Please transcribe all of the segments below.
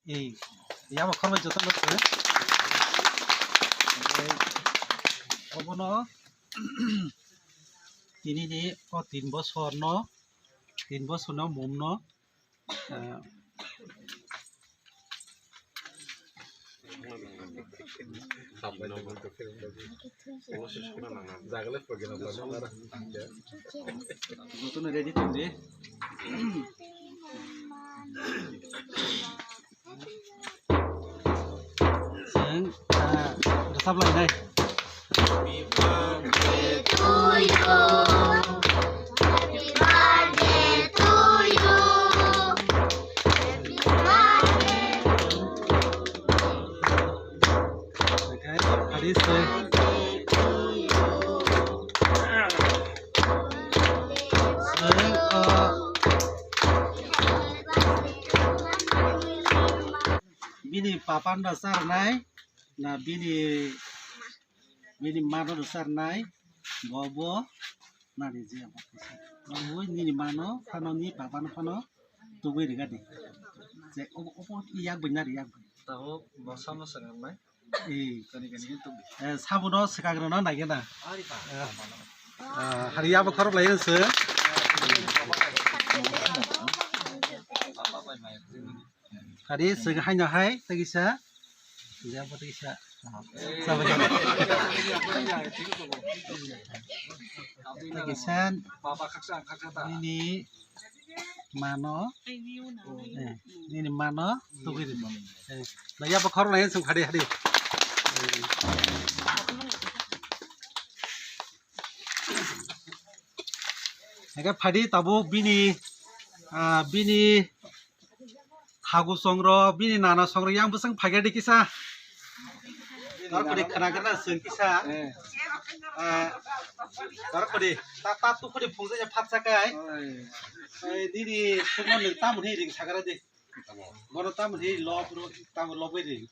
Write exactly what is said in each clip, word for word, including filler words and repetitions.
Ei, yabo khorbai joto no se. Obono tini ni o tin bosor no, tin bosor no mum no, eh, Jotono ready tong di. Chwng, ah, rwchap lainai. Hwnkhe phari se. Chwng, o, bini papa no charnai, na bini, bini mano no charnai, bo, bo, nari je, bo, nini mano, phano ni papa no phano, tubui riga di. Je, obo, obo, yak bai nari, yak bai. Tabo, bo samo swnam nai. Ee. Kani kani khe tubui. Eh, sabuno swkang rwna naikhe na. Ari pa. Eh, eh, hari yabo khorok lai se. Hari se haino hai, tagisa. Yabo tagisa. Sabu. Tagisa. Baba khaksa, khaksa ta. Nini mano, eh, nini mano tugui di. Eh, na yabo khorok lai sung khadi khadi. Eke phadi tabuk bini, ah, bini hagu songro, bini nana songro yang bwswng phaikha di kisa. Tor kodi khna khna sung kisa. Eh, tor kodi ta, ta tu kodi phungsa ya phatsa kai. Oi. Oi, nini sungno nwng tamo hwnwi ring sagra di. Bono tamo hwnwi lob ro, tamo lobwi ring.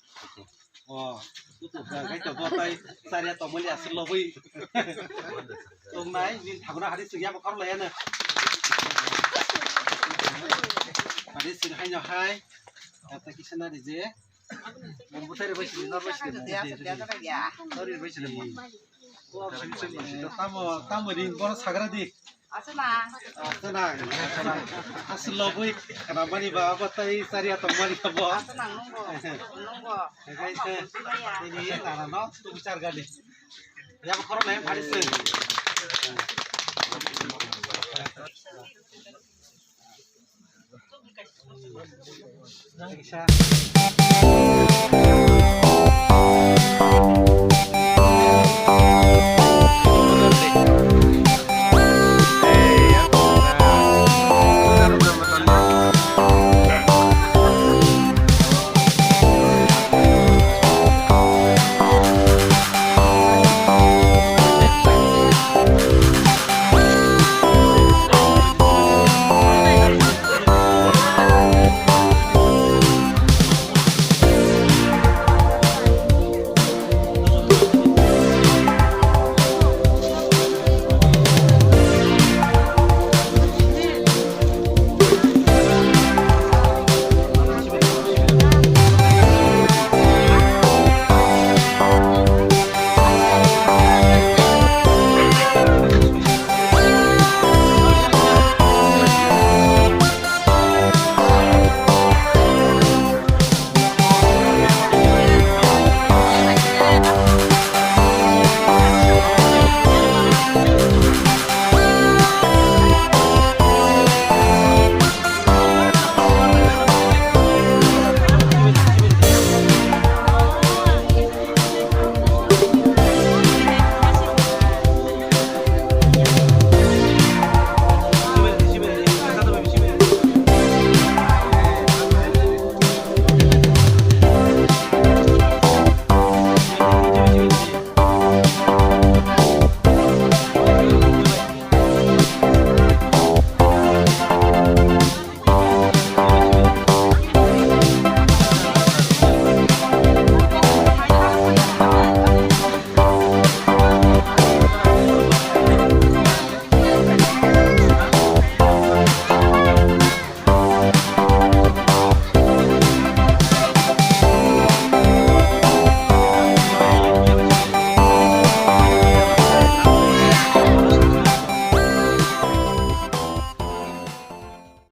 O, tu tu ga gai to botai saria to mali asir lobwi. Tongnai, nini thangna hari sung ya bokhor laya na. Hari sung haino hai. Kata kisa na di je. Buthai bai sini, nor bai sini. Nor bai sini. Tamo, tamo ring bono sagra di. Aswna. Aswna. Aswna. Aswna lobwi kana mani ba, abo tai saria tong mani ba bo. Aswna nungo. Nungo. Hai se. Ini nana no, tu bichar gali. Ya, khorok lai phari se.